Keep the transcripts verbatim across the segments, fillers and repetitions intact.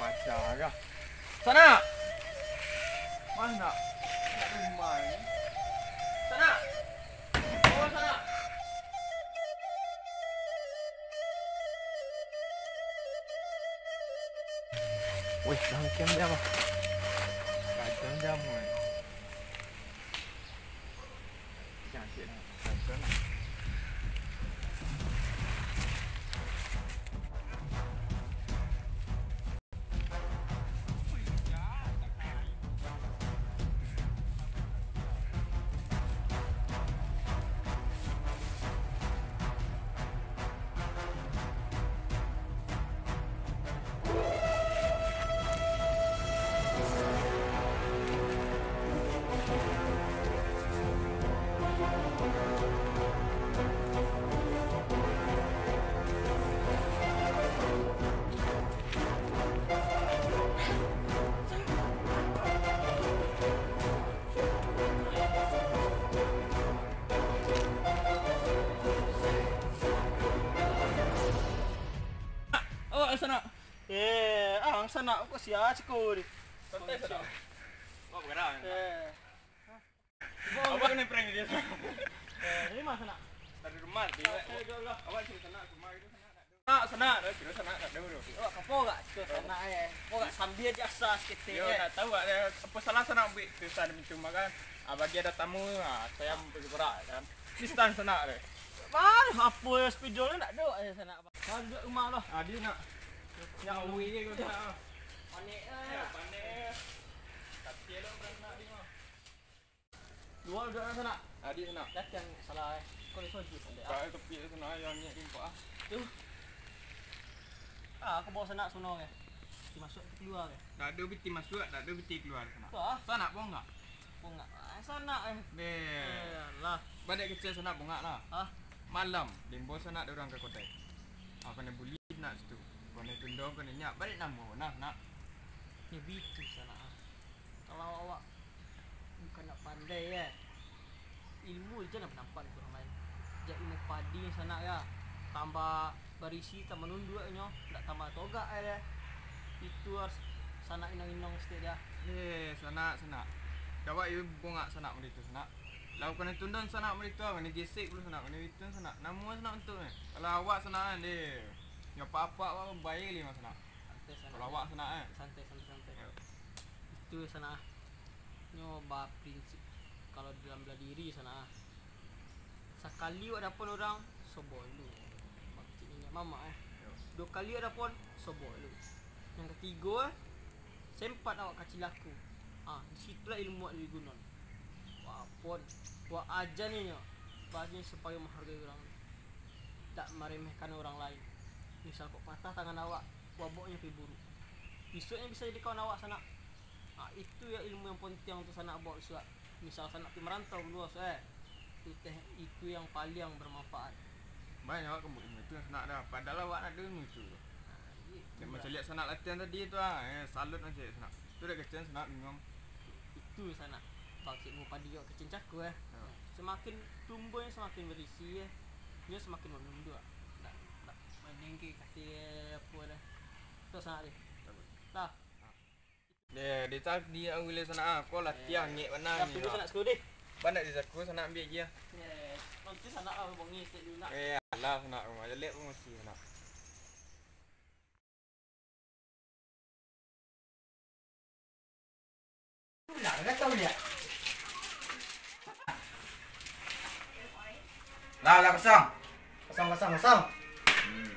Pacar kah? Sanak! Mano? Kat rumah ni. Sanak! Oh, sanak! Weh, dah makan jam ah. Kacau jam, weh. Awak sanak. Eh, ang sanak kok sia ciko ni. Santai, sanak. Awak begadang. Eh. Awak ni prank dia. Eh, dari mana sanak? Dari rumah, di. Awak cari sanak, rumah itu sanak. Sanak, sanak, dah kira sanak, tak ada, bro. Awak kapo gak? Ciko sanak, eh. Kapo gak sambil di asa seketek, Yo, eh. Nak tahu ada apa salah sanak buat ke sana minta makan. Ah, bagi ada tamu, ah, saya pergi berak, kan. Sistan sanak, deh. Wah, apa ya, spidol ni tak ada, eh, sanak. Sanak duduk rumah lah. Ah, dia nak. Nak awik je kau nak. Panik, eh. Ya, panik. Tapi elok beranak dia. Dua duduk dalam sanak. Adi sanak. Datang salah, eh. Kau ni sojud, santai, ah. Kau tepi sanak yang niat timpak, ah. Tu. Ah, aku bawa sanak sono, eh. Piti masuk, piti keluar, eh. Tak ada piti masuk, tak ada piti keluar, sanak. Apa, ah? Sanak bongak. Bongak. Ah, sanak, eh. Deh. Eh, alah. Badek kecil sanak bongak lah. Ah. Malam, limbo sanak ada orang ke kotai. Ah, kena buli sanak situ. Kena tundong, kena nyak. Badek namo, nah, nak. Ni bitu sanak, ah. Kalau awak bukan nak pandai, ya. Ilmu jan nak nampak di urang lain. Jak ilmu padi sanak, ya. Tambah barisi, tambah nunduak nyo, ndak tambah togak, ya. Itu harus sanak inong-inong stek dia. Eh, sanak, sanak. Dawak iyo bongak sanak mari tu, sanak. Lau kena tundon sanak mari tu, kena gesek dulu sanak, kena bitun sanak. Namo sanak untuk ni. Kalau awak sanak kan, deh. Nyo apak-apak awak bae lima sanak. Santai, santai. Kalau awak sanak, eh. Santai, santai, santai. Yo. Itu sanak. Nyo baprinsip kalau dalam bela diri sanak. Sakali wak dapon urang, sobok dulu. Wak kecik niniak mamak, eh. Yo. Duo kali wak dapon, sobok dulu. Yang katigo, eh, sempat awak ka cilaku. Ah, di situlah ilmu wak digunoan. Wak pon, wak aja ninyo. Bagi supaya menghargai urang. Tak meremehkan urang lain. Misal kok patah tangan awak, waboknyo pi buruak. Bisuaknyo bisa jadi kawan awak sanak. Ah, itu ya ilmu yang penting tu sanak bawa suak. Misal sanak pi merantau dulu, eh. Itu teh, itu yang paling bermanfaat. Banyak awak kamu ilmu itu yang sanak dah. Padahal awak nak ilmu itu. Ah, iya, nak macam lihat sanak latihan tadi tu ah. Eh, salut macam sanak. Tu dah kecil sanak bingung. Itu sanak. Bangkit mau padi awak kecil caku, eh. Ya. Semakin tumbuh semakin berisi, eh. Dia semakin menunduk. Tak, tak mendengki kaki apa dah. Tu sanak deh. Dah. Deh, di tadi aku boleh sanak ah. Kau latihan ngek mana ni. Tapi sanak sekolah deh. Banyak di saku sanak ambil dia. Eh, nanti sanak ah bongi stek dulu nak. Eh, alah sanak rumah jelek pun mesti sanak. Lah, lah kosong. Kosong, kosong, kosong. Hmm.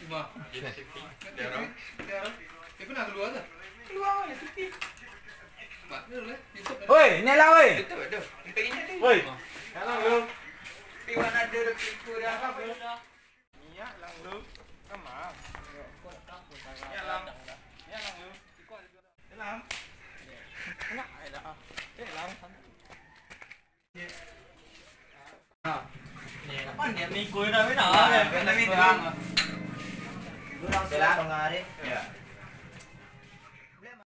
Rumah. Dia dah syuting. Dia orang. Dia orang. Dia pernah keluar ke? Keluar mana syuting? Mak, ni dulu, eh. YouTube ada. Oi, ni lah, oi. YouTube ada. Sampai ini ada. Oi. Salam, bro. Tapi mana ada dah tipu dah. Minyak lang lu. Sama. Minyak lang. Minyak lang lu. Ikut ada jual. Lang. Enak ai dah. Eh, lang. Ni, kapan dia minggu dah, dah. Nah, dah minggu. Kurang selang tengah hari. Ya.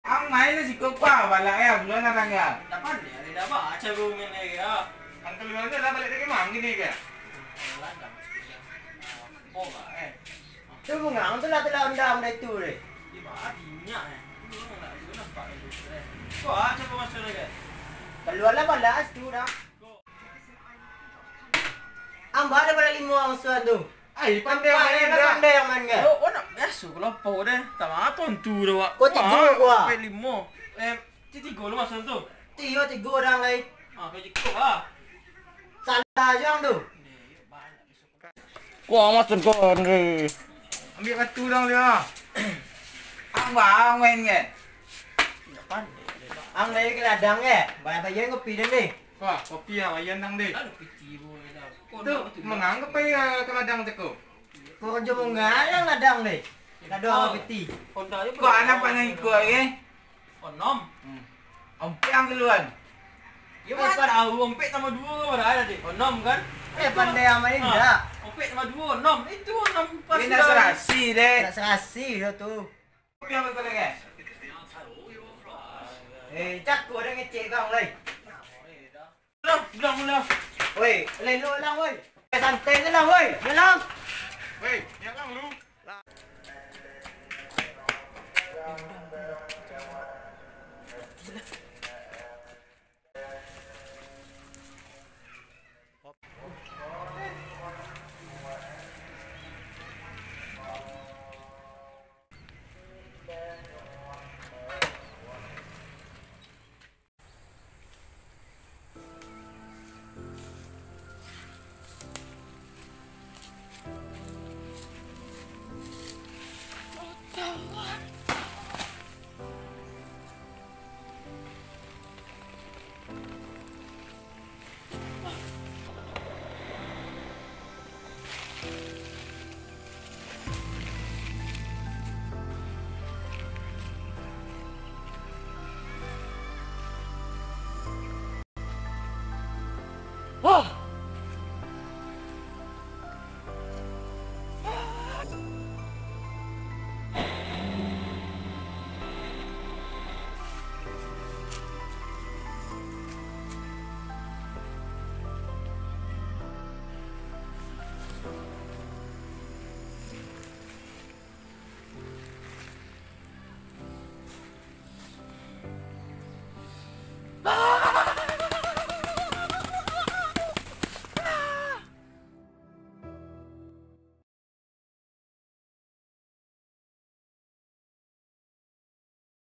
Ang main lah siko kua, balak ya, bulan datang ya. Dapat ni, ada apa? Aca gue main lagi ya. Ang keluar je lah balik dari mang gini ya. Oh, lah, eh. Tu bunga, ang tu lah telah undang dari tu deh. Di mana minyak eh? Lu nak, lu nampak itu, eh. Kau aca gue masuk lagi. Keluar lah balas tu dah. Ang ba ado balak limo ang suan tu. Ai, pandai Pandai main lah, dah. Pandai ang main kan? Yo, oh, nak biaso kalau lapau deh. Tak apa tu, wak. Kau tigo, wak. Sampai limo. Eh, ti-, tigo lu masuk tu. Tigo, tigo orang lai. Ah, kau jiko lah. Salah je ang tu. Wah, masuk kau ni. Ambil batu dong dia. Ang ba ang main kan? Ang lai ke ladang ke? Bayar-bayar kopi deh ni. Wah, kopi ah, bayar nang deh. Ada piti boleh dah. Tu, manganggap aja ke ladang cako. Kau kerja mangayang ladang deh. Ladang Oh. Piti. Honda je Kau pernah anak ada. Panjang ikut lagi? Onom. Hmm. Ompek ang keluar. Ya, Eh, mana pan- tahu, ompek tambah dua kan, mana ada deh? Onom kan? Eh, pandai amat ni Ah, dah. Ompek tambah dua, onom. Itu onom pas Ini dah dah. Serasi deh. Nak serasi dah tu. Kopi ang keluar lagi? Eh, cako dah ngecek kau lai. Ulang, ulang, ulang. Woi, lelo lang, woi. Eh, santai je lah, woi. Yalah. Woi,